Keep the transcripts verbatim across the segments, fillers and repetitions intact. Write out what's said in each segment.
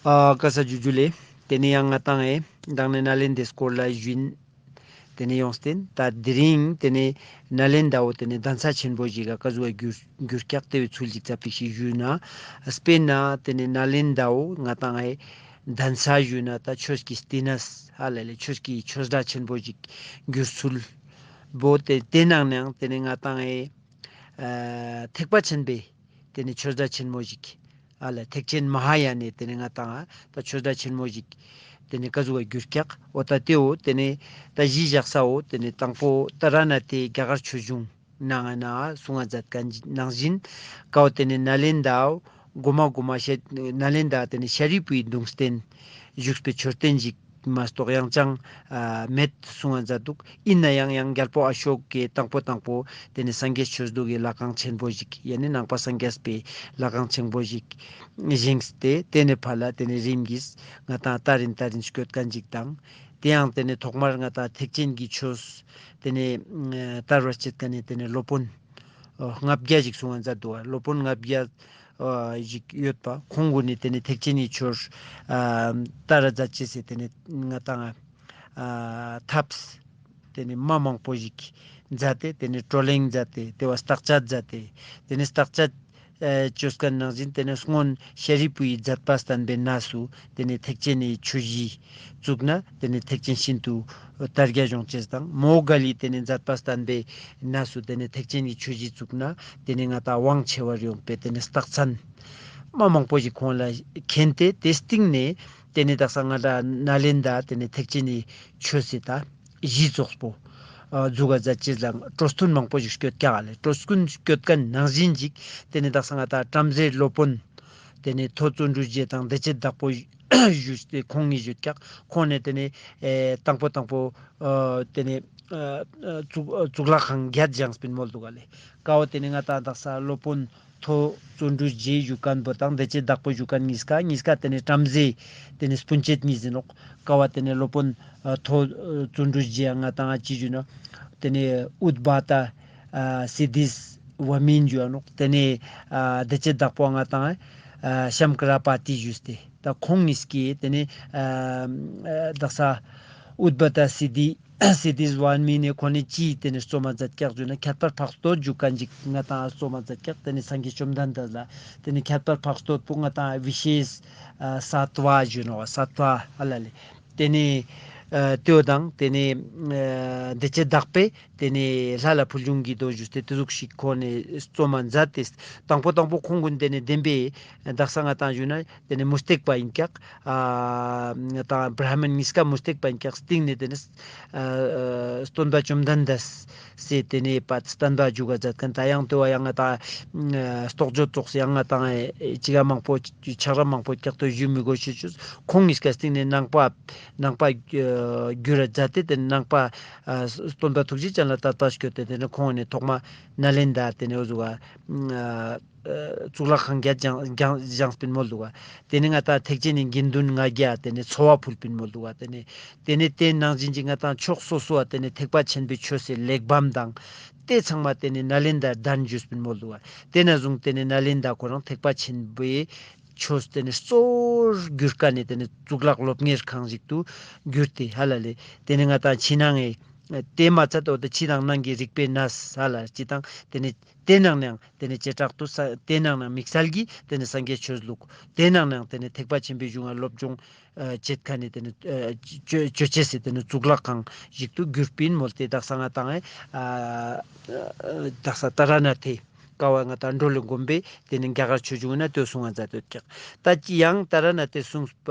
ཨ་ཀ་ས་ཇུ་ཇུ་ལེ། ཏེ་ནེ་ཡང་ང་ཏང་ཨེ་མདང་ནེ་ནཱ་ལེན་དའི་སྐོར་ལ་ཞུན། ཏེ་ནེ་ཡོངས་ཏེན་ད་དེ་རིང་ཏེ་ནེ་ནཱ་ལེན་དའོ་ཏེ་ནེ་གདན་ས་ཆེན་པོ་ཞིག་ག་ཀ་ཟུག་ག་གྱུར་གྱུར་ཀྱག་ཏེ་བོའི་ཚུལ་ཞིག་ཙ་པིག་ཞིག་ཞུ་ན། སྤེར་ན་ཏེ་ནེ་ནཱ་ལེན་དའོ་ང་ཏང་ཨེ་གདན་ས་ཞུ་ན་ད་ཆོས་ཀྱི་བསྟི་གནས་ཧ་ལ་ལེ་ཆོས་ཀྱི་ཆོས་སྒྲ་ཆེན་པོ་ཞིག་གྱུར་ཚུལ་བོ་ཏེ་ཏེ་ནང་ནའང་ཏེ་ནེ་ང་ཏང་ཨེ་ཨ་ཐེག་པ་ཆེན་པོའི་ཏེ་ནེ་ཆོས་སྒྲ་ཆེན་མོ་ཞིག་ཨ་ལ་ཐེག་ཆེན་མ་ཧཱ་ཡ་ནའི་ཏེ་ནེ་ང་ཏང་ཨ་ད་ཆོས་སྒྲ་ཆེན་མོ་ཞིག་ཏེ་ནེ་ཀ་ཟུག་ག་གྱུར་ཀྱག་འོ་ད་ཏེའོ་ཏེ་ནེ་ད་གཞི་བཞག་སའོ་ཏེ་ནེ་དང་པོ་ཏཱ་ར་ནཱ་ཐའི་རྒྱ་གར་ཆོས་འབྱུང་ནང་ན་གསུང་ང་མཛད་མཁན་ནང་བཞིན་ཀའོ་ཏེ་ནེ་ནཱ་ལེན་དའོ་གོ་མ་གོ་མ་ཤེ་ནཱ་ལེན་དའ་ཏེ་ནེ་ཤཱ་རིའི་བུའི་གདུང་རྟེན་བཞུགས་པའི་མཆོད་རྟེན་ཞིག་མ་གཏོགས་ཡང་ཅང་ཨ་མེད་གསུང་ང་མཛད་འདུག་ཨིན་ནའང་ཡང་རྒྱལ་པོ་ཨ་ཤོ་ཀའི་དང་པོ་དང་པོ་ཏེ་ནེ་སངས་རྒྱས་ཆོས་ལུགས་ཀྱི་ལྷ་ཁང་ཆེན་པོ་ཞིག་ཡ་ནི་ནང་པ་སངས་རྒྱས་པའི་ལྷ་ཁང་ཆེན་པོ་ཞིག་བཞེངས་ཏེ་ཏེ་ནེ་ཕར་ལ་ཏེ་ནེ་རིམ་གྱིས་ང་ཏང་དར་རིན་དར་རིན་སྐྱོད་མཁན་ཞིག་དང་ཏེ་ཡང་ཏེ་ནེ་ཐོག་མར་ང་ཏང་ཐེག་ཆེན་གྱི་ཆོས་ཏེ་ནེ་ཨ་དར་བར་བྱེད་མཁན་ནི་ཏེ་ནེ་སློབ་དཔོན་ཨ་ལྔ་བརྒྱ་ཞིག་གསུང་ང་མཛད་འདུག་སློབ་དཔོན་ལྔ་བརྒྱ་ཨ་ཞིག་ཡོད་པ་ཁོང་གུན་ནི་ཏེ་ནེ་ཐེག་ཆེན་ནི་ཆོས་ཨ་དར་ར་མཛད་ཅེས་སི་ཏེ་ནེ་ང་ཏང་ཨ་ཐབས་ཏེ་ནེ་མ་མང་པོ་ཞིག་མཛད་དེ་ཏེ་ནེ་བགྲོ་གླེང་མཛད་དེ་ཏེ་བ་བརྟག་དཔྱད་མཛད་དེ་ཏེ་ནེ་བརྟག་དཔྱད་ཨ་ཅོས་མཁན་ནང་བཞིན་ཏེ་ནེ་སྔོན་ཤཱ་རིའི་བུའི་མཛད་པ་བསྟན་པའི་གནས་སུ་ཏེ་ནེ་ཐེག་ཆེན་ནི་ཆོས་གཞི་བཙུགས་ན་ཏེ་ནེ་ཐེག་ཆེན་ཤིན་ཏུ་དར་རྒྱས་འབྱུང་ཅེས་དང་མོའུ་འགལ་ལི་ཏེ་ནེ་མཛད་པ་བསྟན་པའི་གནས་སུ་ཏེ་ནེ་ཐེག་ཆེན་གྱི་ཆོས་གཞི་བཙུགས་ན་ཏེ་ནེ་ང་ཏང་དབང་ཆེ་བར་ཡོང་པའི་ཏེ་ནེ་རྟགས་མཚན་མ་མང་པོ་ཞིག་ཁོང་ལ་མཁྱེན་ཏེ་ཏེ་སྟིང་ནེ་ཏེ་ནེ་དག་ས་ང་ཏང་ནཱ་ལེན་དའ་ཏེ་ནེ་ཐེག་ཆེན་གྱི་ཆོས་སི་ད་གཞི་ཙོགས་པོ་ཨ་འཛུགས་ཀ་མཛད་ཅེས་ལ་སྤྲོ་སྟོན་མང་པོ་ཞིག་སྐྱོད་ཀྱག་ལེ། སྤྲོ་སྟོན་སྐྱོད་མཁན་ནང་བཞིན་ཞིག་ཏེ་ནེ་དག་ས་ང་ཏང་བྲམ་ཟེ་སློབ་དཔོན་ཏེ་ནེ་མཐོ་བརྩོན་འགྲུས་རྗེ་དང་བདེ་སྐྱིད་བདག་པོ་ཞུས་ཏེ་ཁོང་གཉིས་ཞུས་ཀྱག་ཁོང་ནེ་ཏེ་ནེ་ཨེ་དང་པོ་དང་པོ་ཨ་ཏེ་ནེ་ཨ་ཨ་གཙུག་ཨ་གཙུག་ལག་ཁང་བརྒྱད་བཞེངས་པིན་མོལ་འདུག་ག་ལེ། ཀ་བོ་ཏེ་ནེ་ང་ཏང་དག་ས་སློབ་དཔོན་མཐོ་བརྩོན་འགྲུས་རྗེ་ཞུ་མཁན་བོ་དང་བདེ་སྐྱིད་བདག་པོ་ཞུ་མཁན་གཉིས་ཀ་གཉིས་ཀ་ཏེ་ནེ་བྲམ་ཟེ་ཏེ་ནེ་སྤུན་མཆེད་གཉིས་ཨིན་ནོག་ཀ་བོ་ཏེ་ནེ་སློབ་དཔོན་ཨ་མཐོ་བརྩོན་འགྲུས་རྗེ་ང་ཏང་ཅི་ཞུ་ན་ཏེ་ནེ་ཨུཏྤ་ཏ་ཨ་སིདྡྷི་ཝརྨན་ཞུ་ནོག་ཏེ་ནེ་ཨ་བདེ་སྐྱིད་བདག་པོ་ང་ཏང་ཨ་ཤམ་ཀ་ར་པ་ཏི་ཞུས་ཏེ་ད་ཁོང་གཉིས་ཀྱིས་ཏེ་ནེ་ཨ་ཨ་དག་ས་ཨུཏྤ་ཏ་སིདྡྷི་སིདྡྷི་ཝརྨན་ནི་ཁོང་ནེ་ཅི་ཏེ་ནེ་རྩོམ་མ་མཛད་ཀྱག་ཞུ་ན་ཁྱད་པར་འཕགས་བསྟོད་ཞུ་མཁན་ཞིག་ང་ཏང་རྩོམ་མ་མཛད་ཀྱག་ཏེ་ནེ་སངས་རྒྱས་བཅོམ་ལྡན་འདས་ལ་ཏེ་ནེ་ཁྱད་པར་འཕགས་བསྟོད་པོ་ང་ཏང་བི་ཤེས་ཨ་སཏྭ་ཞུ་ནོག་སཏྭ་ཧ་ལ་ལེ། ཏེ་ནེ་ཨ་ཏེའོ་དང་ཏེ་ནེ་ཨ་བདེ་སྐྱིད་བདག་པོས་ཏེ་ནེ་ལྷ་ལ་ཕུལ་བྱུང་གི་མདོ་ཞུས་ཏེ་ཏེ་ཟུག་ཞིག་ཁོང་ནེ་རྩོམ་མ་མཛད་དེ་དང་པོ་དང་པོ་ཁོང་གུན་ཏེ་ནེ་བདེན་པའི་དག་ས་ང་ཏང་ཞུ་ན་ཏེ་ནེ་མུ་སྟེགས་པ་ཨིན་ཀྱག་ཨ་ང་ཏང་བྲ་མིན་གཉིས་ཀ་མུ་སྟེགས་པ་ཨིན་ཀྱག་སྟིང་ནེ་ཏེ་ནེ་ཨ་ཨ་སྟོན་པ་བཅོམ་ལྡན་འདས་སི་ཏེ་ནེ་པ་བསྟན་པ་འཇུག་ག་མཛད་མཁན་ད་ཡང་ཏེ་བ་ཡང་ང་ཏང་ཨ་རྟོགས་བརྗོད་ཙོགས་སི་ཡང་ང་ཏང་ཨེ་ཅི་ག་མང་པོ་ཆགས་ར་མང་པོ་ཀྱག་ཏོ་ཞུ་མི་དགོས་ཤེས་ཆུ་ཁོང་གཉིས་ཀ་སྟིང་ནེ་ནང་པ་ནང་པ་ཨ་འགྱུར་ར་མཛད་དེ་ཏེ་ནེ་ནང་པ་ཨ་སྟོན་པ་ཐུགས་རྗེ་ཅན་ལ་དད་པ་སྐྱོད་དེ་ཏེ་ནེ་ཁོང་ནེ་ཐོག་མ་ནཱ་ལེནྡྲ་ཏེ་ནེ་འོ་ཟུག་ག་ཨ་གཙུག་ལག་ཁང་བརྒྱད་བཞེངས་བཞེངས་བཞེངས་པིན་མོལ་འདུག་ག་ཏེ་ནེ་ང་ཏང་ཐེག་ཆེན་ནི་དགེ་འདུན་ལྔ་བརྒྱ་ཏེ་ནེ་འཚོ་བ་ཕུལ་པིན་མོལ་འདུག་ག་ཏེ་ནེ་ཏེ་ནེ་ཏེ་ནང་བཞིན་གྱི་ང་ཏང་ཕྱོགས་སོ་སོ་བ་ཏེ་ནེ་ཐེག་པ་ཆེན་པོའི་ཆོས་སི་གླེགས་བམ་དང་ཏེ་ཚང་མ་ཏེ་ནེ་ནཱ་ལེནྡྲ་གདན་ཞུས་པིན་མོལ་འདུག་ག་ཏེ་ནེ་བཟུང་ཏེ་ནེ་ནཱ་ལེནྡྲ་ཁོ་རང་ཐེག་པ་ཆེན་པོའི་ཆོས་ཏེ་ནེ་གཙོ་བོར་གྱུར་ཀ་ནེ་ཏེ་ནེ་གཙུག་ལག་སློབ་གཉེར་ཁང་ཞིག་ཏུ་གྱུར་ཏེ་ཧ་ལ་ལེ། ཏེ་ནེ་ང་ཏང་ཕྱི་ནང་ངི་ཏེ་མ་ཚད་དོ་ཏེ་ཕྱི་དང་ནང་གི་རིག་པའི་གནས་ཧ་ལ་ཅི་དང་ཏེ་ནེ་ཏེ་ནང་ནའང་ཏེ་ནེ་བྱེ་བྲག་ཏུ་ས་ཏེ་ནང་ནའང་དམིགས་བསལ་གྱི་ཏེ་ནེ་སངས་རྒྱས་ཆོས་ལུགས་ཏེ་ནང་ནའང་ཏེ་ནེ་ཐེག་པ་ཆེན་པོའི་གཞུང་ང་སློབ་སྦྱོང་ཨ་བྱེད་ཁན་ནི་ཏེ་ནེ་ཨ་ཅོ་ཅོ་ཅེས་སི་ཏེ་ནེ་གཙུག་ལག་ཁང་ཞིག་ཏུ་གྱུར་པིན་མོལ་ཏེ་དག་ས་ང་ཏང་ཨ་ཨ་དག་ས་ཏཱ་ར་ནཱ་ཐེ་ཀ་བོ་ང་ཏང་འགྲོ་ལ་གོམས་པའི་ཏེ་ནེ་རྒྱ་གར་ཆོས་འབྱུང་ན་ཏེ་གསུང་ང་མཛད་དོད་ཀྱག་ད་ཅི་ཡང་ཏཱ་ར་ནཱ་ཐེ་གསུངས་པ་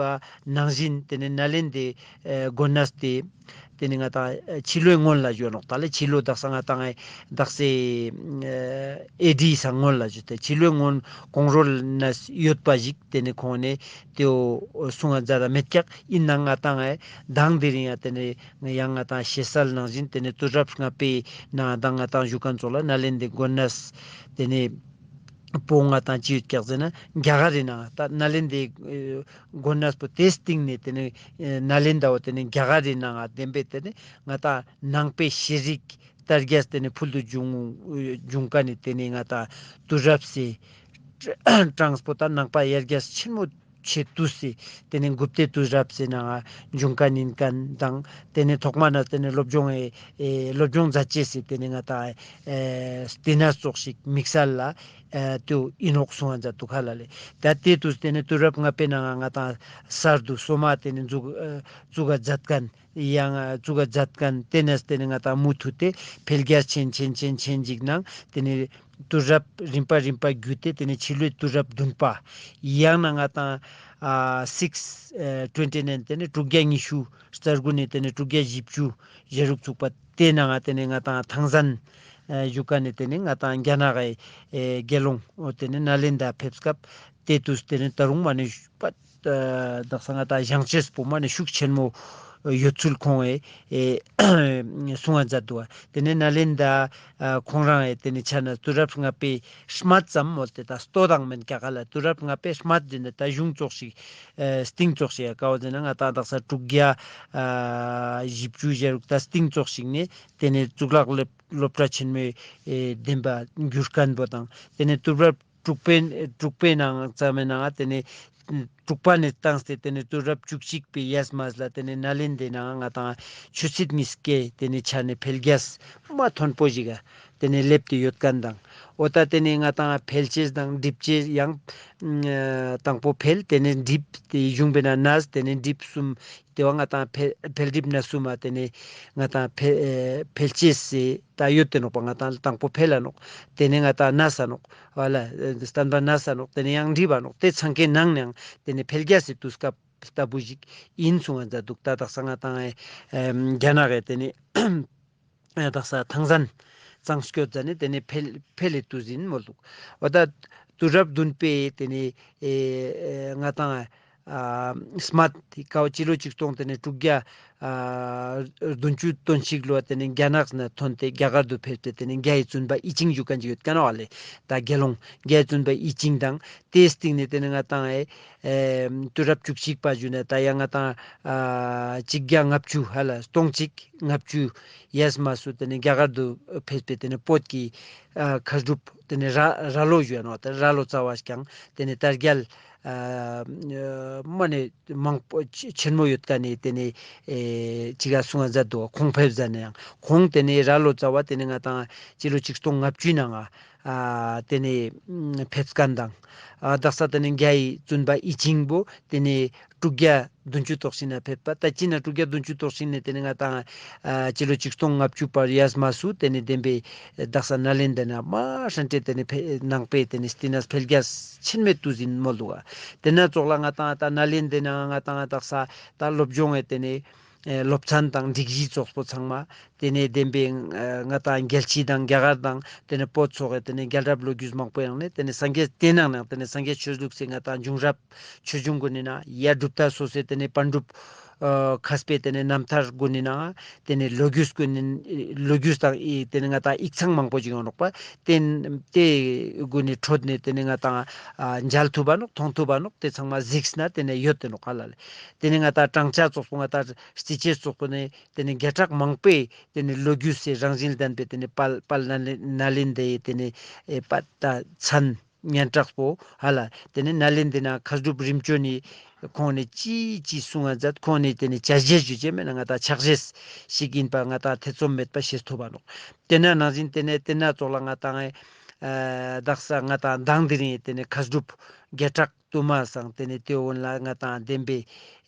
ནང་བཞིན་ཏེ་ནེ་ནཱ་ལེནྡྲའི་ཨ་དགོན་གནས་ཏེ་ཏེ་ནེ་ང་ཏང་ཨ་ཕྱི་ལོའི་སྔོན་ལ་ཡོད་ནོག་ད་ལེ་ཕྱི་ལོ་དག་ས་ང་ཏང་ཨ་དག་ས་ཨེ་ཨེ་ཌི་སང་སྔོན་ལ་ཡོད་དེ་ཕྱི་ལོའི་སྔོན་གོང་རོལ་ན་ཡོད་པ་ཞིག་ཏེ་ནེ་ཁོང་ནེ་ཏེ་བོ་གསུང་ང་མཛད་ད་མེད་ཀྱག་ཨིན་ནའང་ང་ཏང་ཨེ་མདང་དེ་རིང་ཡང་ཏེ་ནེ་ཡང་ང་ཏང་ཞེ་ས་ནང་བཞིན་ཏེ་ནེ་དུས་རབས་ལྔ་པའི་ནང་ང་ཏང་ང་ཏང་ཞུ་ཁན་ཙོགས་ལ་ནཱ་ལེནྡྲའི་དགོན་གནས་ཏེ་ནེ་པོ་ང་ཏང་ཅི་ཡོད་ཀྱག་ཟེར་ན་རྒྱ་གར་རི་ནང་ད་ནཱ་ལེནྡྲའི་ཨེ་དགོན་གནས་པོ་ཏེ་སྟིང་ནེ་ཏེ་ནེ་ཨེ་ནཱ་ལེནྡྲ་བོ་ཏེ་ནེ་རྒྱ་གར་རི་ནང་ང་བདེན་པའི་ཏེ་ནེ་ང་ཏང་ནང་པའི་ཤེས་རིག་དར་རྒྱས་ཏེ་ནེ་ཕུལ་དུ་བྱུང་བྱུང་ཀ་ནེ་ཏེ་ནེ་ང་ཏང་དུས་རབས་སི་གྲངས་པོ་ད་ནང་པ་ཡར་རྒྱས་ཆེན་མོ་ ཆེ་དུས་སི་ཏེ་ནེ་གུཔྟའི་དུས་རབས་སི་ནང་ང་འབྱུང་ཁན་ཨིན་ཁན་དང་ཏེ་ནེ་ཐོག་མ་ན་ཏེ་ནེ་སློབ་སྦྱོང་ཨེ་ཨེ་སློབ་སྦྱོང་མཛད་ཅེས་སི་ཏེ་ནེ་ང་ཏང་ཨེ་ཏེ་ན་ཙོགས་ཤིག་དམིགས་བསལ་ལ་ཨེ་ཏེ་ཨིན་ནོག་གསུང་ང་མཛད་དུག་ཧ་ལ་ལེ། ད་ཏེ་དུས་ཏེ་ནེ་དུས་རབས་ལྔ་པའི་ནང་ང་ང་ཏང་གསར་དུ་སོ་མ་ཏེ་ནེ་བཙུགས་ཨེ་བཙུགས་ཀ་མཛད་ཁན་ཡང་བཙུགས་ཀ་མཛད་ཁན་ཏེ་ནེ་ཏེ་ནེ་ང་ཏང་མུ་མཐུད་དེ་འཕེལ་རྒྱས་ཆེན་ཆེན་ཆེན་ཆེན་ཅིག་ནང་ཏེ་ནེ་དུས་རབས་རིམ་པ་རིམ་པ་བརྒྱུད་དེ་ཏེ་ནེ་ཕྱི་ལོའི་དུས་རབས་བདུན་པ་ཡང་ན་ང་ཏང་ཨ་six twenty nine ཏེ་ནེ་དྲུག་བརྒྱ་ཉི་ཤུ་རྩ་དགུ་ནེ་ཏེ་ནེ་དྲུག་བརྒྱ་བཞི་བཅུ་ཞེ་དྲུག་ཚུགས་པ་ཏེ་ནང་ང་ཏེ་ནེ་ང་ཏང་ཐང་ཟན་ཨ་ཞུ་ཁན་ནི་ཏེ་ནེ་ང་ཏང་རྒྱ་ནག་གི་ཨེ་དགེ་སློང་འོ་ཏེ་ནེ་ནཱ་ལེནྡྲ་ཕེབས་སྐབས་ཏེ་དུས་ཏེ་ནེ་ད་རུང་མ་ནེ་ཤུ་པ་ཨ་དག་ས་ང་ཏང་བཞེངས་ཅེས་པོ་མ་ནེ་ཤུགས་ཆེན་མོ་ཡོད་ཚུལ་ཁོང་ཨེ་ཨེ་གསུང་ང་མཛད་དུག་པ། ཏེ་ནེ་ནཱ་ལེནྡྲ་ཨ་ཁོང་རང་ཨེ་ཏེ་ནེ་ཆ་ན་དུས་རབས་ལྔ་པའི་སྨད་ཙམ་མོལ་ཏེ་ད་སྟོད་དང་མན་ཀ་ག་ལ་དུས་རབས་ལྔ་པའི་སྨད་ཟེར་ན་ད་གཞུང་ཙོགས་ཤིག་ཨེ་སྟིང་ཙོགས་ཤིག་ཡ་ཀ་བོ་ཟེར་ན་ང་ཏང་དག་ས་དྲུག་བརྒྱ་ཨ་བཞི་བཅུ་ཞེ་དྲུག་ད་སྟིང་ཙོགས་ཤིག་ནེ་ཏེ་ནེ་གཙུག་ལག་སློབ་སློབ་གྲྭ་ཆེན་མོའི་ཨེ་འདེམས་པ་གྱུར་ཁན་བོ་དང་ཏེ་ནེ་དུས་རབས་དྲུག་པའི་དྲུག་པའི་ནང་ཙམ་མའི་ནང་ཏེ་ནེ་དྲུག་པ་ནེ་བཏང་སྟེ་ཏེ་ནེ་དུས་རབས་བཅུ་གཅིག་པའི་ཡས་མས་ལ་ཏེ་ནེ་ནཱ་ལེནྡྲའི་ནང་ང་ཏང་ཆོས་སྲིད་གཉིས་ཀའི་ཏེ་ནེ་ཆ་ནེ་འཕེལ་རྒྱས་མ་མཐོན་པོ་ཞིག་ག་ཏེ་ནེ་སླེབས་ཏེ་ཡོད་ཁན་དང་འོ་ད་ཏེ་ནེ་ང་ཏང་འཕེལ་ཅེས་དང་འགྲིབ་ཅེས་ཡང་ཨ་དང་པོ་འཕེལ་ཏེ་ནེ་འགྲིབ་ཏེ་གཞུང་པའི་ནང་ན་ནས་ཏེ་ནེ་འགྲིབ་གསུམ་ཏེ་བོ་ང་ཏང་འཕེལ་འཕེལ་འགྲིབ་ནས་གསུམ་མ་ཏེ་ནེ་ང་ཏང་འཕེལ་ཨེ་འཕེལ་ཅེས་སི་ད་ཡོད་དེ་ནོག་པ། ང་ཏང་དང་པོ་འཕེལ་ལ་ནོག། ཏེ་ནེ་ང་ཏང་ནས་ས་ནོག་བ་ལ་ཨེ་བསྟན་པ་ནས་ས་ནོག། ཏེ་ནེ་ཡང་འགྲིབ་བ་ནོག། ཏེ་ཚང་ཀའི་ནང་ནའང་ཏེ་ནེ་འཕེལ་རྒྱས་སི་དུས་སྐབས་ལྟ་བུ་ཞིག་ཨིན་གསུང་ང་མཛད་དུག། ད་དག་ས་ང་ཏང་ཨེ་ཨེ་རྒྱ་ནག་གི་ཏེ་ནེ་ཨེ་དག་ས་ཐང་ཟན་གཙང་སྐྱོད་ཟ་ནེ་ཏེ་ནེ་འཕེལ་འཕེལ་ལི་དུས་ཨིན་མོལ་དུག། འོ་ད་དུས་རབས་བདུན་པའི་ཏེ་ནེ་ཨེ་ང་ཏང་ཨ་སྨད་ཀ་བོ་སྤྱི་ལོ་ཆིག་སྟོང་ཏེ་ནེ་དྲུག་བརྒྱ་ཨ་བདུན་ཅུ་དོན་གཅིག་ལོ་ཏེ་ནེ་རྒྱ་ནག་ནེ་ཐོན་ཏེ་རྒྱ་གར་དུ་ཕེབས་ཏེ་ཏེ་ནེ་རྒྱའི་བཙུན་པ་ཡི་ཅིང་ཞུ་ཁན་ཅིག་ཡོད་ཁན་བ་ལེ། ད་དགེ་སློང་རྒྱའི་བཙུན་པ་ཡི་ཅིང་དང་ཏེའི་སྟིང་ནེ་ཏེ་ནེ་ང་ཏང་ཨེ་ཨེ་དུས་རབས་བཅུ་གཅིག་པ་ཞུ་ན་ད་ཡང་ང་ཏང་ཨ་གཅིག་བརྒྱ་ལྔ་བཅུ་ཧ་ལ་སྟོང་གཅིག་ལྔ་བཅུ་ཡས་མས་སུ་ཏེ་ནེ་རྒྱ་གར་དུ་ཕེབས་པའི་ཏེ་ནེ་བོད་ཀྱི་ཨ་མཁས་གྲུབ་ཏེ་ནེ་ར་ར་ལོ་ཞུ་ཡ་ནོག། ཏེ་ར་ལོ་ཙཱ་བ་ཞིག་ཀྱང་ཏེ་ནེ་དར་རྒྱས་ཨ་མ་ནེ་མང་པོ་ཆེ་ཆེན་མོ་ཡོད་ཀ་ནེ་ཏེ་ནེ་ཨེ་ཅིག་ག་གསུང་ང་མཛད་དུག། ཁོང་ཕེབས་ཟ་ནེ་ཡང་ཁོང་ཏེ་ནེ་ར་ལོ་ཙཱ་བ་ཏེ་ནེ་ང་ཏང་སྤྱི་ལོ་ཆིག་སྟོང་ལྔ་བཅུའི་ནང་ང་ཨ་ཏེ་ནེ་ཕེབས་ཁན་དང་ཨ་དག་ས་ཏེ་ནེ་རྒྱའི་བཙུན་པ་ཡི་ཅིང་བོ་ཏེ་ནེ་དྲུག་བརྒྱ་བདུན་ཅུ་དོག་གཅིག་ནེ་ཕེབས་པ། ད་ཅི་ན་དྲུག་བརྒྱ་བདུན་ཅུ་དོག་གཅིག་ནེ་ཏེ་ནེ་ང་ཏང་ཨ་སྤྱི་ལོ་ཆིག་སྟོང་ལྔ་བཅུ་བར་ཡས་མས་སུ་ཏེ་ནེ་བདེན་པའི་དག་ས་ནཱ་ལེནྡྲ་ནེ་མ་ཧྲན་ཏེ་ཏེ་ནེ་ཕེ་ནང་པའི་ཏེ་ནེ་སྟིང་ནེ་འཕེལ་རྒྱས་ཆེན་མོའི་དུས་ཨིན་མོལ་དུག་ག། ཏེ་ན་ཙོགས་ལ་ང་ཏང་ད་ནཱ་ལེནྡྲའི་ནང་ང་ང་ཏང་དག་ས་ད་སློབ་སྦྱོང་ཨེ་ཏེ་ནེ་ཨེ་སློབ་ཚན་དང་སྒྲིག་གཞི་ཙོགས་པོ་ཚང་མ་ཏེ་ནེ་བདེན་པའི་ཨ་ང་ཏང་རྒྱལ་སྤྱི་དང་རྒྱ་གར་དང་ཏེ་ནེ་བོད་སོགས་ཀྱི་ཏེ་ནེ་རྒྱལ་རབས་ལོ་རྒྱུས་མང་པོ་ཡང་ནེ་ཏེ་ནེ་སངས་རྒྱས་ཏེ་ནང་ནང་ཏེ་ནེ་སངས་རྒྱས་ཆོས་ལུགས་སི་ང་ཏང་བྱུང་རབས་ཆོས་འབྱུང་གུན་ནི་ནང་ཡ་གྲུབ་མཐའ་སོ་སོའི་ཏེ་ནེ་པཎ་གྲུབ་ཨ་མཁས་པའི་ཏེ་ནེ་རྣམ་ཐར་གུན་ནི་ནང་ཏེ་ནེ་ལོ་རྒྱུས་གུན་ནི་ལོ་རྒྱུས་དང་ཨི་ཏེ་ནེ་ང་ཏང་ཡིག་ཚང་མང་པོ་ཞིག་ཡོང་ནོག་པ། ཏེ་ཏེ་གུན་ནི་ཁྲོད་ནེ་ཏེ་ནེ་ང་ཏང་ཨ་མཇལ་ཐུབ་པ་ནོག། མཐོང་ཐུབ་པ་ནོག། ཏེ་ཚང་མ་གཟིགས་ན་ཏེ་ནེ་ཡོད་དེ་ནོག་ཧ་ལ་ལེ། ཏེ་ནེ་ང་ཏང་བགྲང་བྱ་ཙོགས་པོ་ང་ཏང་རྩི་ཅེས་ཙོགས་པོ་ནེ་ཏེ་ནེ་བརྒྱ་ཕྲག་མང་པོའི་ཏེ་ནེ་ལོ་རྒྱུས་སི་རང་བཞིན་ལྡན་པའི་ཏེ་ནེ་དཔལ་དཔལ་ནཱ་ལེནྡྲའི་ཏེ་ནེ་ཨེ་པ་ད་མཚན་སྙན་གྲགས་པོ་ཧ་ལ། ཏེ་ནེ་ནཱ་ལེནྡྲའི་ནང་མཁས་གྲུབ་རིམ་བྱོན་ནི་ཁོང་ནེ་ཅི་ཅི་གསུང་ང་མཛད། ཁོང་ནེ་ཏེ་ནེ་ཕྱག་བཞེས་ཞུ་ཅེས་མེད་ན་ང་ཏང་ཕྱག་བཞེས་ཤིག་ཨིན་པ་ང་ཏང་ཐེ་ཚོམ་མེད་པ་ཤེས་ཐུབ་པ་ནོག། ཏེ་ན་ནང་བཞིན་ཏེ་ནེ་ཏེ་ན་ཙོགས་ལ་ང་ཏང་ཨེ་དག་ས་ང་ཏང་མདང་དེ་རིང་ཏེ་ནེ་མཁས་གྲུབ་བརྒྱ་ཕྲག་དུ་མ་སང་ཏེ་ནེ་ཏེ་འོན་ལ་ང་ཏང་བདེན་པའི་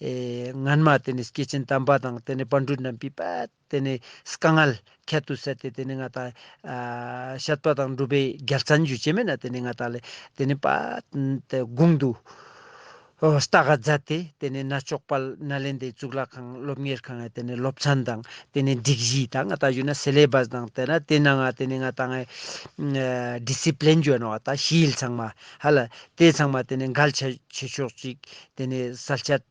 ཨེ་སྔན་མ་ཏེ་ནེ་སྐྱེས་ཆེན་དམ་པ་དང་ཏེ་ནེ་པཎ་གྲུབ་རྣམ་པའི་པ་ཏེ་ནེ་དཀའ་ངལ་ཁྱད་དུ་བསད་དེ་ཏེ་ནེ་ང་ཏང་ཨ་བཤད་པ་དང་སྒྲུབ་པའི་རྒྱལ་མཚན་ཞུ་ཅེས་མེད་ན་ཏེ་ནེ་ང་ཏང་ལེ་ཏེ་ནེ་པ་ཏེ་དགུང་དུ་ཨོ་ལྟ་ག་མཛད་དེ་ཏེ་ནེ་ན་ཅོག་པ་ནཱ་ལེནྡྲའི་གཙུག་ལག་ཁང་སློབ་གཉེར་ཁང་ཡ་ཏེ་ནེ་སློབ་ཚན་དང་ཏེ་ནེ་སྒྲིག་གཞི་དང་ང་ཏང་ཞུ་ན་སེ་ལེ་བས་དང་ཏེ་ན་ཏེ་ནང་ང་ཏེ་ནེ་ང་ཏང་ཨེ་ཌི་སི་པི་ལིན་ཞུ་ནོག་ད་ཤེས་ཡིག་ཚང་མ་ཧ་ལ་ཏེ་ཚང་མ་ཏེ་ནེ་འགལ་ཆེ་ཆེ་ཤོས་ཅིག་ཏེ་ནེ་གསལ་བཤད་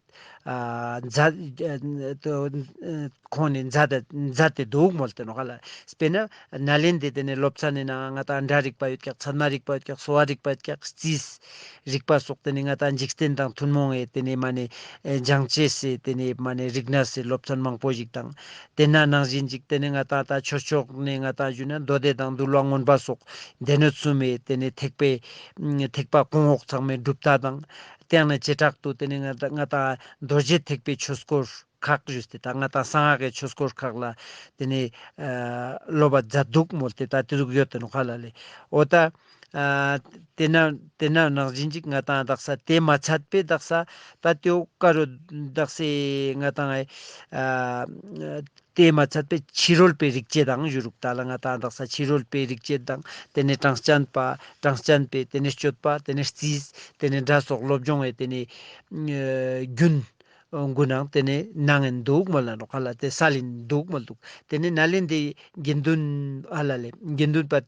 ཨ་མཛད་ཨ་ཁོང་ནེ་མཛད་དེ་མཛད་དེ་དུག་མོལ་ཏེ་ནོག་ཧ་ལ། དཔེར་ན་ནཱ་ལེནྡྲའི་ཏེ་ནེ་སློབ་ཚན་ནི་ནང་ང་ང་ཏང་སྒྲ་རིག་པ་ཡོད་ཀྱག། ཚད་མ་རིག་པ་ཡོད་ཀྱག། གསོ་བ་རིག་པ་ཡོད་ཀྱག། རྩིས་རིག་པ་སོགས་ཏེ་ནེ་ང་ཏང་འཇིག་རྟེན་དང་ཐུན་མོང་ངི་ཏེ་ནེ་མ་ནེ་ཨེ་སྦྱང་ཅེས་སི་ཏེ་ནེ་མ་ནེ་རིག་གནས་སི་སློབ་ཚན་མང་པོ་ཞིག་དང་། ཏེ་ན་ནང་བཞིན་ཅིག་ཏེ་ནེ་ང་ཏང་ད་ཆོས་ཕྱོགས་ནེ་ང་ཏང་ཞུ་ན་མདོ་སྡེ་དང་འདུལ་བ་མངོན་པ་སོགས་སྡེ་སྣོད་གསུམ་མི་ཏེ་ནེ་ཐེག་པའི་ཐེག་པ་གོང་འོག་ཚང་མའི་གྲུབ་མཐའ་དང་། ཏེ་ཡང་ན་བྱེ་བྲག་ཏུ་ཏེ་ནེ་ང་ཏང་ང་ཏང་རྡོ་རྗེ་ཐེག་པའི་ཆོས་སྐོར་ཁག་ཞུས་ཏེ་ད་ང་ཏང་གསང་སྔགས་ཀྱི་ཆོས་སྐོར་ཁག་ལ་ཏེ་ནེ་ཨ་སློབ་པ་མཛད་འདུག་མོལ་ཏེ་ད་ཏེ་ཟུག་ཡོད་དེ་ནོག་ཧ་ལ་ལེ། འོ་ད་ཨ་ཏེ་ན་ཏེ་ན་ནང་བཞིན་ཅིག་ང་ཏང་དག་ས་ཏེ་མ་ཚད་པའི་དག་ས་ད་ཏེའོ་ཀ་རུ་དག་སེ་ང་ཏང་ཨ་ཏེ་མ་ཚད་པའི་ཕྱི་རོལ་པའི་རིག་བྱེད་དང་ཞུ་རུག་ད་ལ་ང་ཏང་དག་ས་ཕྱི་རོལ་པའི་རིག་བྱེད་དང་ཏེ་ནེ་གྲངས་ཅན་པ་གྲངས་ཅན་པའི་ཏེ་ནེ་སྤྱོད་པ་ཏེ་ནེ་རྩིས་ཏེ་ནེ་སྒྲ་སོགས་སློབ་སྦྱོང་བའི་ཏེ་ནེ་ཨ་རྒྱུན་གུན་ནང་ཏེ་ནེ་ནང་ཨིན་འདུག་མོལ་ལ་ནོག་ཧ་ལ། ཏེ་སལ་ཨིན་འདུག་མོལ་འདུག། ཏེ་ནེ་ནཱ་ལེནྡྲའི་དགེ་འདུན་ཧ་ལ་ལེ་དགེ་འདུན་པ་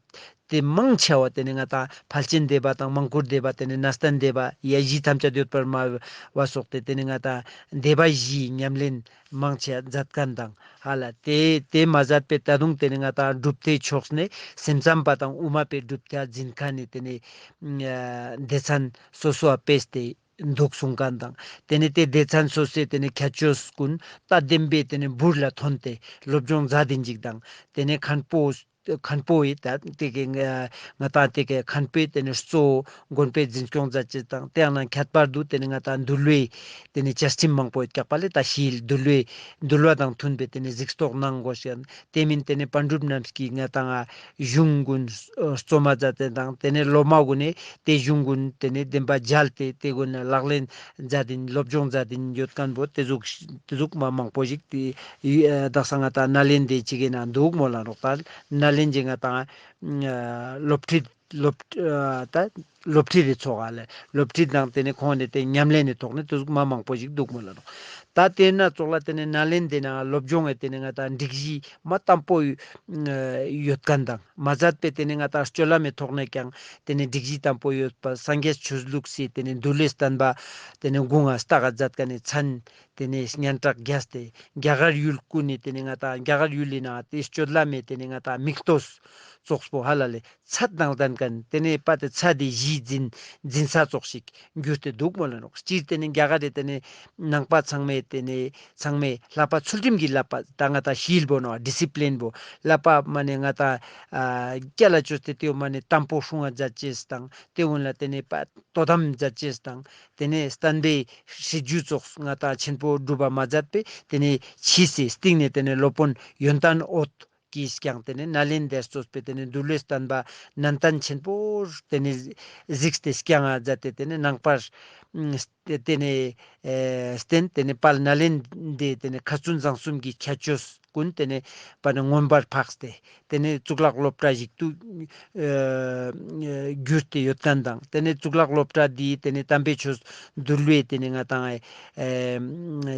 ཏེ་མང་ཆེ་བ་ཏེ་ནེ་ང་ཏང་ཕལ་ཆེན་སྡེ་པ་དང་མང་བཀུར་སྡེ་པ་ཏེ་ནེ་ནན་ཏན་སྡེ་པ་ཡ་གཞི་ཐམས་ཅད་ཡོད་པར་སྨྲ་བ་སོགས་ཏེ་ཏེ་ནེ་ང་ཏང་སྡེ་པ་བཞིའི་ཉམས་ལེན་མང་ཆེ་མཛད་མཁན་དང་ཧ་ལ་ཏེ་ཏེ་མ་ཟད་པའི་ད་དུང་ཏེ་ནེ་ང་ཏང་སྒྲུབ་སྡེའི་ཕྱོགས་ནེ་སེམས་ཙམ་པ་དང་དབུ་མ་པའི་སྒྲུབ་སྡེ་འཛིན་མཁན་ནི་ཏེ་ནེ་ཨ་སྡེ་ཚན་སོ་སོ་བ་སྤེལ་ཏེ་འདུག་གསུང་མཁན་དང་ཏེ་ནེ་ཏེ་སྡེ་ཚན་སོ་སོའི་ཏེ་ནེ་ཁྱད་ཆོས་ཀུན་ད་བདེན་པའི་ཏེ་ནེ་འབུར་ལ་ཐོན་ཏེ་སློབ་སྦྱོང་མཛད་དེ་ཅིག་དང་ཏེ་ནེ་མཁན་པོ་མཁན་པོ་ཡི་ད་ཏེ་གི་ང་ང་ཏང་ཏེ་གི་མཁན་པོའི་ཏེ་ནེ་གཙོ་བོ་དགོན་པའི་འཛིན་སྐྱོང་མཛད་ཅེས་དང་ཏེ་ཡང་ན་ཁྱད་པར་དུ་ཏེ་ནེ་ང་ཏང་འདུལ་བའི་ཏེ་ནེ་བཅའ་ཁྲིམས་མང་པོ་ཡོད་ཀྱག་པ་ལེ། ད་ཤེལ་འདུལ་བའི་འདུལ་བ་དང་མཐུན་པའི་ཏེ་ནེ་གཟིགས་རྟོག་གནང་དགོས་ཤེས་ཏེ་མིན་ཏེ་ནེ་པཎ་གྲུབ་རྣམ་གཉིས་ཀྱི་ང་ཏང་ཨ་གཞུང་ཀུན་ཨ་རྩོམ་མ་མཛད་དེ་དང་ཏེ་ནེ་སློབ་མ་ཀུན་ནི་ཏེ་གཞུང་ཀུན་ཏེ་ནེ་བདེན་པ་མཇལ་ཏེ་ཏེ་ཀུན་ལ་ལག་ལེན་མཛད་དེ་སློབ་སྦྱོང་མཛད་དེ་ཡོད་མཁན་པོ་ཏེ་ཟུག་ཏེ་ཟུག་མ་མང་པོ་ཞིག་ཏེ་ཡི་ཨ་དག་ས་ང་ཏང་ནཱ་ལེནྡྲའི་ཅིག་གི་ནང་འདུག་མོལ་ལ་ནོག། ད་ནཱ་ལེནྡྲའི་ང་ཏང་ཨ་སློབ་ཁྲིད་སློབ་ཨ་ད་སློབ་ཁྲིད་དེ་ཚོགས་ཨ་ལེ། སློབ་ཁྲིད་དང་ཏེ་ནེ་ཁོང་ནེ་ཏེ་ཉམས་ལེན་ནི་ཐོག་ནེ་ཏེ་ཟུག་མ་མང་པོ་ཞིག་འདུག་མོལ་ལ་ནོག། ད་ཏེ་ན་ཙོགས་ལ་ཏེ་ནེ་ནཱ་ལེནྡྲའི་ནང་སློབ་སྦྱོང་བའི་ཏེ་ནེ་ང་ཏང་སྒྲིག་གཞི་མ་དམ་པོ་ཡོད་མཁན་དང་མ་ཟད་པའི་ཏེ་ནེ་ང་ཏང་སྤྱོད་ལམ་མི་ཐོག་ནེ་ཀྱང་ཏེ་ནེ་སྒྲིག་གཞི་དམ་པོ་ཡོད་པ་སངས་རྒྱས་ཆོས་ལུགས་སི་ཏེ་ནེ་འདུལ་བའི་བསྟན་པ་ཏེ་ནེ་དགུང་ང་ལྟ་ག་མཛད་མཁན་ནི་མཚན་ཏེ་ནེ་སྙན་གྲགས་རྒྱས་ཏེ་རྒྱ་གར་ཡུལ་ཀུན་ནི་ཏེ་ནེ་ང་ཏང་རྒྱ་གར་ཡུལ་ལི་ནང་ཏེ་སྤྱོད་ལམ་མི་ཏེ་ནེ་ང་ཏང་མིག་ལྟོས་ཙོགས་པོ་ཧ་ལ་ལེ་ཚད་དང་ལྡན་མཁན་ཏེ་ནེ་པ་ཏེ་ཚད་དེ་གཞི་འཛིན་འཛིན་ས་ཙོགས་ཤིག་གྱུར་ཏེ་འདུག་མོལ་ལ་ནོག། སྤྱིར་ཏེ་ནེ་རྒྱ་གར་རི་ཏེ་ནེ་ནང་པ་ཚང་མས་ཏེ་ནེ་ཚང་མས་བསླབ་པ་ཚུལ་ཁྲིམས་ཀྱི་བསླབ་པ་ད་ང་ཏང་ཤེལ་པོ་ནོག་ཌི་སི་པི་ལིན་པོ་བསླབ་པ་མ་ནེ་ང་ཏང་ཨ་རྒྱ་ལ་བཅོས་ཏེ་ཏེའོ་མ་ནེ་དམ་པོ་སྲུང་བ་མཛད་ཅེས་དང་ཏེ་ཀུན་ལ་ཏེ་ནེ་པ་དོ་དམ་མཛད་ཅེས་དང་ཏེ་ནེ་བསྟན་པའི་སྲིད་ཇུས་ཙོགས་ང་ཏང་ཆེན་པོ་སྒྲུབ་པ་མ་མཛད་པའི་ཏེ་ནེ་ཕྱིས་སི་སྟིང་ནེ་ཏེ་ནེ་སློབ་དཔོན་ཡོན་ཏན་འོད་ཀྱིས་ཀྱང་ཏེ་ནེ་ནཱ་ལེནྡྲར་གཙོས་པའི་ཏེ་ནེ་འདུལ་བའི་བསྟན་པ་ནན་ཏན་ཆེན་པོ་ཏེ་ནེ་གཟིགས་ཏེ་སྐྱང་ང་མཛད་དེ་ཏེ་ནེ་ནང་པར་ཨ་ཏེ་ཏེ་ནེ་ཨེ་བསྟེན་ཏེ་ནེ་དཔལ་ནཱ་ལེནྡྲའི་ཏེ་ནེ་ཁ་ཙུན་བཟང་གསུམ་གྱི་ཁྱད་ཆོས་ཀུན་ཏེ་ནེ་པ་ནེ་མངོན་པར་འཕགས་ཏེ་ཏེ་ནེ་གཙུག་ལག་སློབ་གྲྭ་ཞིག་ཏུ་ཨ་གྱུར་ཏེ་ཡོད་མཁན་དང་ཏེ་ནེ་གཙུག་ལག་སློབ་གྲྭ་འདི་ཏེ་ནེ་དམ་པའི་ཆོས་འདུལ་བའི་ཏེ་ནེ་ང་ཏང་ཨེ་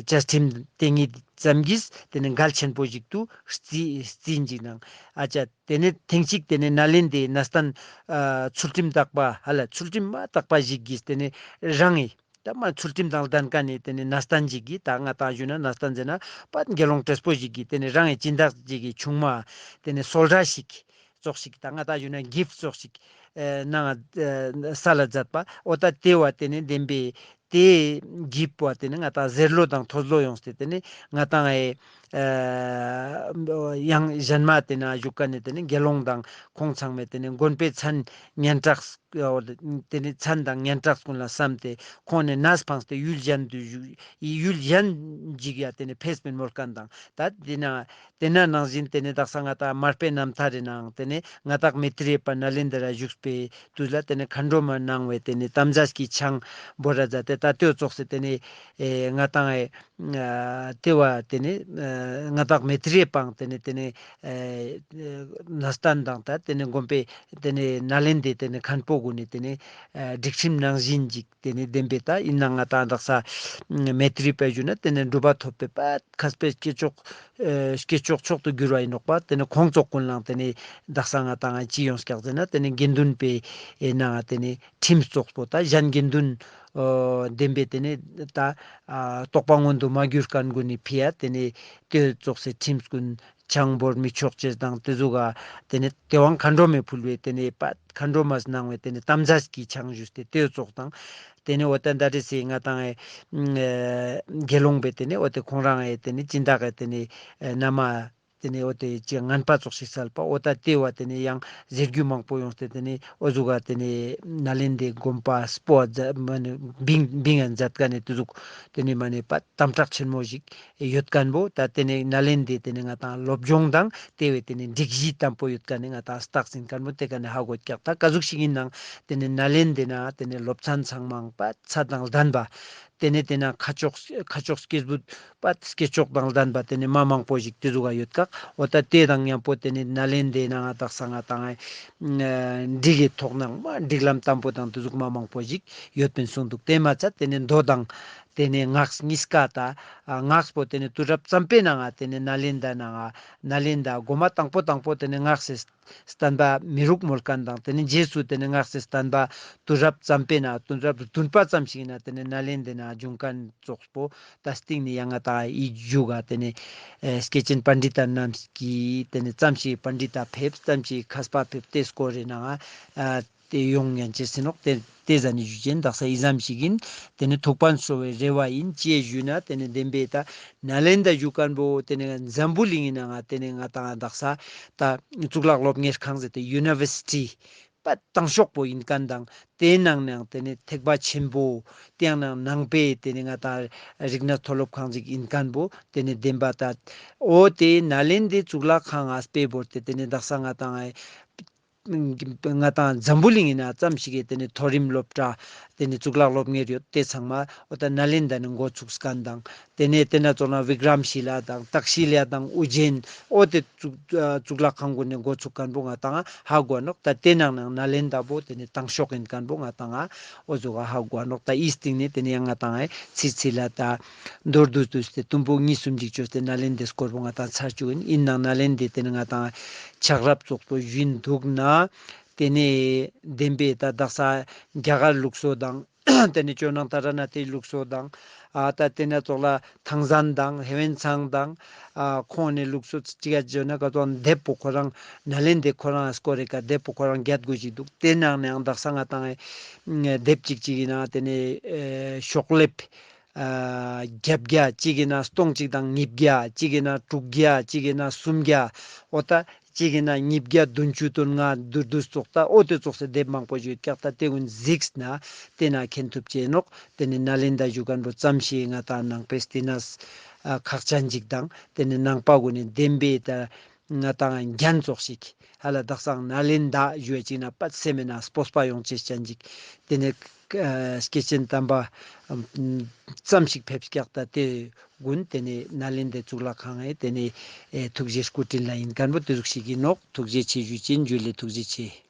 བཅའ་ཁྲིམས་དེ་ཉིད་ཙམ་གྱིས་ཏེ་ནེ་གལ་ཆེན་པོ་ཞིག་ཏུ་རྩི་རྩིས་ཅིག་དང་ཨ་ཅག་ཏེ་ནེ་ཐེངས་གཅིག་ཏེ་ནེ་ནཱ་ལེནྡྲའི་གནས་བརྟན་ཨ་ཚུལ་ཁྲིམས་དག་པ་ཧ་ལ་ཚུལ་ཁྲིམས་མ་དག་པ་ཞིག་གིས་ཏེ་ནེ་རང་ངི་ད་མ་ཚུལ་ཁྲིམས་དང་ལྡན་མཁན་ནི་ཏེ་ནེ་གནས་བརྟན་ཞིག་གིས་ད་ང་ཏང་ཞུ་ན་གནས་བརྟན་ཟེར་ན་པ་དགེ་སློང་བགྲེས་པོ་ཞིག་གིས་ཏེ་ནེ་རང་ངི་སྦྱིན་བདག་ཅིག་གི་ཆུང་མ་ཏེ་ནེ་གསོལ་རས་ཤིག་ཙོགས་ཤིག་ད་ང་ཏང་ཞུ་ན་གིཕ་ཊ་ཙོགས་ཤིག་ཨེ་གནང་ང་ཨེ་སལ་ལ་མཛད་པ་འོ་ད་ཏེ་བོ་ཏེ་ནེ་བདེན་པའི་ཏེ་གིཕ་ཊ་བོ་ཏེ་ནེ་ང་ཏང་ཟེར་ལོ་དང་ཐོས་ལོ་ཡོངས་ཏེ་ཏེ་ནེ་ང་ཏང་ཨེ་ཨེ་ཡང་གཞན་མ་ཏེ་ན་བཞུགས་མཁན་ནི་ཏེ་ནེ་དགེ་སློང་དང་ཁོང་ཚང་མས་ཏེ་ནེ་དགོན་པའི་མཚན་སྙན་གྲགས་ཏེ་ནེ་མཚན་དང་སྙན་གྲགས་ཀུན་ལ་བསམ་སྟེ་ཁོང་ནི་ནས་སྤངས་ཏེ་ཡུལ་གཞན་དུ་བཞུགས་ཡུལ་གཞན་ཞིག་ཡ་ཏེ་ནེ་ཕེབས་པའི་མོལ་མཁན་དང་ད་ཏེ་ན་ཏེ་ན་ནང་བཞིན་ཏེ་ནེ་དག་ས་ང་ཏང་མར་པའི་རྣམ་ཐར་རི་ནང་ཏེ་ནེ་མངའ་བདག་མེ་ཏྲི་ཡ་པ་ནཱ་ལེནྡྲ་ར་བཞུགས་པའི་དུས་ལ་ཏེ་ནེ་མཁའ་འགྲོ་མ་གནང་བའི་ཏེ་ནེ་དམ་རྫས་ཀྱི་ཆང་བོར་ར་མཛད་དེ་ད་ལྟོ་ཙོགས་སེ་ཏེ་ནེ་ཨེ་ང་ཏང་ཨེ་ཨ་ཏེ་བོ་ཏེ་ནེ་ཨ་མངའ་བདག་མེ་ཏྲི་ཡ་པའང་ཏེ་ནེ་ཏེ་ནེ་ཨེ་གནས་བརྟན་དང་ད་ཏེ་ནེ་དགོན་པའི་ཏེ་ནེ་ནཱ་ལེནྡྲའི་ཏེ་ནེ་མཁན་པོ་གུན་ནི་ཏེ་ནེ་ཨ་སྒྲིག་ཁྲིམས་ནང་བཞིན་ཅིག་ཏེ་ནེ་བདེན་པའི་ད་ཡིན་ན་ང་ཏང་དག་ས་མེ་ཏྲི་པ་ཞུ་ན་ཏེ་ནེ་གྲུབ་པ་ཐོབ་པའི་པ་མཁས་པའི་སྐྱེས་མཆོག་ཨེ་སྐྱེས་མཆོག་མཆོག་ཏུ་གྱུར་བ་ཡིན་ནོག་པ། ཏེ་ནེ་ཁོང་ཙོགས་ཀུན་ལའང་ཏེ་ནེ་དག་ས་ང་ཏང་ཅི་ཡོངས་ཀྱག་ཟེར་ན་ཏེ་ནེ་དགེ་འདུན་པའི་ཨེ་ནང་ཏེ་ནེ་ཁྲིམས་ཙོགས་པོ་ད་གཞན་དགེ་འདུན་ཨོ་བདེན་པའི་ཏེ་ནེ་ད་ཨ་རྟོགས་པ་མངོན་དུ་མ་གྱུར་མཁན་གུན་ནི་ཕི་ཡ་ཏེ་ནེ་ཏེ་ཙོགས་སེ་ཁྲིམས་ཀུན་ཆང་བོར་མི་ཆོག་ཅེས་དང་ཏེ་ཟུག་ག་ཏེ་ནེ་ཏེ་བོའང་མཁའ་འགྲོ་མས་ཕུལ་བའི་ཏེ་ནེ་པ་མཁའ་འགྲོ་མས་གནང་བའི་ཏེ་ནེ་དམ་རྫས་ཀྱི་ཆང་ཞུས་ཏེ་ཏེ་ཙོགས་དང་ཏེ་ནེ་འོ་ཏེ་ད་རེས་སི་ང་ཏང་ཨེ་དགེ་སློང་པའི་ཏེ་ནེ་འོ་ཏེ་ཁོང་རང་ཨེ་ཏེ་ནེ་སྦྱིན་བདག་གི་ཏེ་ནེ་ཨེ་མནའ་མ་ ཏེ་ནེ་འོ་ཏེ་ཅི་ངན་པ་ཙོགས་ཤིག་སལ་པ་འོ་ད་ཏེ་བོ་ཏེ་ནེ་ཡང་ཟེར་རྒྱུ་མང་པོ་ཡོངས་ཏེ་ཏེ་ནེ་འོ་ཟུག་ག་ཏེ་ནེ་ནཱ་ལེནྡྲའི་དགོན་པ་སྤོ་བ་མཛད་མ་ནེ་བིང་བིང་ང་མཛད་ཁན་ནི་ཏེ་ཟུག་ཏེ་ནེ་མ་ནེ་པ་དམ་དྲག་ཆེན་མོ་ཞིག་ཡོད་ཁན་བོ་ད་ཏེ་ནེ་ནཱ་ལེནྡྲའི་ཏེ་ནེ་ང་ཏང་སློབ་སྦྱོང་དང་ཏེ་བོའི་ཏེ་ནེ་སྒྲིག་གཞི་དམ་པོ་ཡོད་ཁན་ནི་ང་ཏང་རྟགས་ཨིན་ཁན་བོ་ཏེ་ཀ་ནེ་ཧ་གོ་ཀྱག། ད་ཀ་ཟུག་ཞིག་ཨིན་ནང་ཏེ་ནེ་ནཱ་ལེནྡྲའི་ནང་ཏེ་ནེ་སློབ་ཚན་ཚང་མ་པ་ཚད་དང་ལྡན་པ་ཏེ་ནེ་ཏེ་ན་ཁ་ཕྱོགས་ཁ་ཕྱོགས་སྐྱེས་བུ་པ་སྐྱེས་མཆོག་དང་ལྡན་པ་ཏེ་ནེ་མ་མང་པོ་ཞིག་ཏེ་ཟུག་ག་ཡོད་ཀྱག། འོ་ད་ཏེ་དང་མཉམ་པོ་ཏེ་ནེ་ནཱ་ལེནྡྲའི་ནང་ང་དག་ས་ང་ཏང་ཨེ་འགྲིག་གི་ཐོག་ནང་མ་སྒྲིག་ལམ་དམ་པོ་དང་ཏེ་ཟུག་མ་མང་པོ་ཞིག་ཡོད་པིན་གསུངས་འདུག། ཏེ་མ་ཚད་ཏེ་ནེ་མདོ་དང་ཏེ་ནེ་སྔགས་གཉིས་ཀ་ད་ཨ་སྔགས་པོ་ཏེ་ནེ་དུས་རབས་ཙམ་པའི་ནང་ང་ཏེ་ནེ་ནཱ་ལེནྡྲ་ནང་ང་ནཱ་ལེནྡྲ་གོ་མ་དང་པོ་དང་པོ་ཏེ་ནེ་སྔགས་སི་བསྟན་པ་མི་རུག་མོལ་ཁན་དང་ཏེ་ནེ་རྗེས་སུ་ཏེ་ནེ་སྔགས་སི་བསྟན་པ་དུས་རབས་ཙམ་པའི་ནང་དུས་རབས་བདུན་པ་ཙམ་ཞིག་ན་ཏེ་ནེ་ནཱ་ལེནྡྲའི་ནང་འབྱུང་ཁན་ཙོགས་པོ་ད་སྟིང་ནེ་ཡང་ང་ཏང་ཨི་རྒྱུད་ག་ཏེ་ནེ་ཨེ་སྐྱེས་ཆེན་པཎ་ཌི་ཏ་རྣམས་ཀྱིས་ཏེ་ནེ་ཙམ་ཞིག་པཎ་ཌི་ཏ་ཕེབས་ཙམ་ཞིག་མཁས་པ་ཕེབས་ཏེ་སྐོར་རེ་ནང་ཨ་ཏེ་ཡོང་ཉན་ཅེས་ཟེར་ནོག། ཏེ་ཏེ་ཟ་ནེ་ཞུ་ཅེན་དག་ས་ཨི་ཙམ་ཞིག་ཨིན། ཏེ་ནེ་ཐུགས་ཕན་གསོ་བའི་རེ་བ་ཨིན་ཅི་ཞུ་ན་ཏེ་ནེ་བདེན་པའི་ད་ནཱ་ལེནྡྲ་ཞུ་ཁན་བོ་ཏེ་ནེ་འཛམ་བུ་གླིང་ངི་ནང་ང་ཏེ་ནེ་ང་ཏང་དག་ས་ད་གཙུག་ལག་སློབ་གཉེར་ཁང་ཟེར་ཏེ་ཡུ་ནི་ཝར་སི་ཊི་པ་དང་ཤོག་པོ་ཨིན་ཁན་དང་ཏེའི་ནང་ནའང་ཏེ་ནེ་ཐེག་པ་ཆེན་པོ་ཏེའི་ནང་ནང་པའི་ཏེ་ནེ་ང་ཏང་རིག་གནས་མཐོ་སློབ་ཁང་ཞིག་ཨིན་ཁན་བོ་ཏེ་ནེ་བདེན་པ་ད་འོ་ཏེ་ནཱ་ལེནྡྲའི་གཙུག་ལག་ཁང་ང་སྤེ་བོར་ཏེ་ཏེ་ནེ་དག་ས་ང་ཏང་ཨེ་ང་ཏང་འཛམ་བུ་གླིང་ངི་ནང་ཙམ་ཞིག་གི་ཏེ་ནེ་མཐོ་རིམ་སློབ་གྲྭ་ཏེ་ནེ་གཙུག་ལག་སློབ་གཉེར་ཡོད་ཏེ་ཚང་མ་འོ་ད་ནཱ་ལེནྡྲ་ནེ་འགོ་ཚུགས་ཁན་དང་ཏེ་ནེ་ཏེ་ན་ཙོགས་ན་བི་ཀྲམ་ཤི་ལ་དང་ཏཀ་ཤི་ལ་དང་ཨུ་ཇེན་འོ་ཏེ་གཙུག་གཙུག་ལག་ཁང་གུན་ནེ་འགོ་ཚུགས་ཁན་བོ་ང་ཏང་ཧ་གོ་ནོག། ད་ཏེ་ནང་ནང་ནཱ་ལེནྡྲ་བོ་ཏེ་ནེ་དང་ཤོག་ཨིན་ཁན་བོ་ང་ཏང་འོ་ཟུག་ག་ཧ་གོ་ནོག། ད་ཨི་སྟིང་ནེ་ཏེ་ནེ་ཡང་ང་ཏང་ཨེ་ཚིག་ཚིག་ལ་ད་མདོར་བསྡུས་བསྡུས་ཏེ་དུམ་བུ་གཉིས་གསུམ་ཅིག་ཅོས་ཏེ་ནཱ་ལེནྡྲའི་སྐོར་བོ་ང་ཏང་ཚར་བཅུག་ཨིན། ཨིན་ནང་ནཱ་ལེནྡྲའི་ཏེ་ནེ་ང་ཏང་ཆགས་རབས་ཙོགས་པོ་ཞུ་ཨིན་འདུག་ན་ཏེ་ནེ་བདེན་པའི་ད་དག་ས་རྒྱ་གར་ལུགས་སྲོལ་དང་ཏེ་ནེ་ཇོ་ནང་ཏཱ་ར་ནཱ་ཐའི་ལུགས་སྲོལ་དང་ཨ་ད་ཏེ་ན་ཙོགས་ལ་ཐང་སན་དང་ཧེ་ཝན་ཚང་དང་ཨ་ཁོང་ནེ་ལུགས་སྲོལ་ཅིག་ག་ཇོ་ན་ག་ཙོགས་དེབ་པོ་ཁོ་རང་ནཱ་ལེནྡྲའི་ཁོ་རང་སྐོར་རེ་ཀ་དེབ་པོ་ཁོ་རང་རྒྱད་གོ་ཞིག་འདུག། ཏེ་ནང་ནའང་དག་ས་ང་ཏང་ཨེ་དེབ་ཅིག་ཅིག་ཨིན་ན་ཏེ་ནེ་ཨེ་ཤོག་ལེབ་ཨ་བརྒྱད་བརྒྱ་ཅིག་ཨིན་ན་སྟོང་གཅིག་དང་ཉིས་བརྒྱ་ཅིག་ཨིན་ན་དྲུག་བརྒྱ་ཅིག་ཨིན་ན་སུམ་བརྒྱ་འོ་ད་ཅིག་ཨིན་ན་ཉིས་བརྒྱ་བདུན་ཅུ་དོན་ལྔ་དུ་དུ་ཙོགས་ད་འོ་ཏེ་ཙོགས་སེ་དེབ་མང་པོ་ཞིག་ཡོད་ཀྱག། ད་ཏེ་གུན་གཟིགས་ན་ཏེ་ན་མཁྱེན་ཐུབ་ཅེ་ནོག། ཏེ་ནེ་ནཱ་ལེནྡྲ་ཞུ་ཁན་བོ་ཙམ་ཞིག་ང་ཏང་ནང་པའི་སྟེ་ན་ཨ་ཁག་ཅན་ཅིག་དང་ཏེ་ནེ་ནང་པ་གུན་ནི་བདེན་པའི་ད་ང་ཏང་རྒྱན་ཙོགས་ཤིག་ཧ་ལ་དག་སང་ནཱ་ལེནྡྲ་ཞུ་བ་ཅིག་ན་པད་སེམས་ན་སྤོབས་པ་ཡོང་ཅེས་ཅན་ཅིག། ཏེ་ནེ་ཨ་སྐྱེས་ཆེན་དམ་པ་ཙམ་ཞིག་ཕེབས་ཀྱག། ད་ཏེ་གུན་ཏེ་ནེ་ནཱ་ལེནྡྲའི་གཙུག་ལག་ཁང་ཨེ་ཏེ་ནེ་ཨེ་ཐུགས་རྗེ་སྐུ་དྲིན་ལ་ཨིན་ཁན་བོ་ཏེ་ཟུག་ཞིག་ཨིན་ནོག། ཐུགས་རྗེ་ཆེ་ཞུ་ཅེན། ཇུ་ལེ། ཐུགས་རྗེ་ཆེ།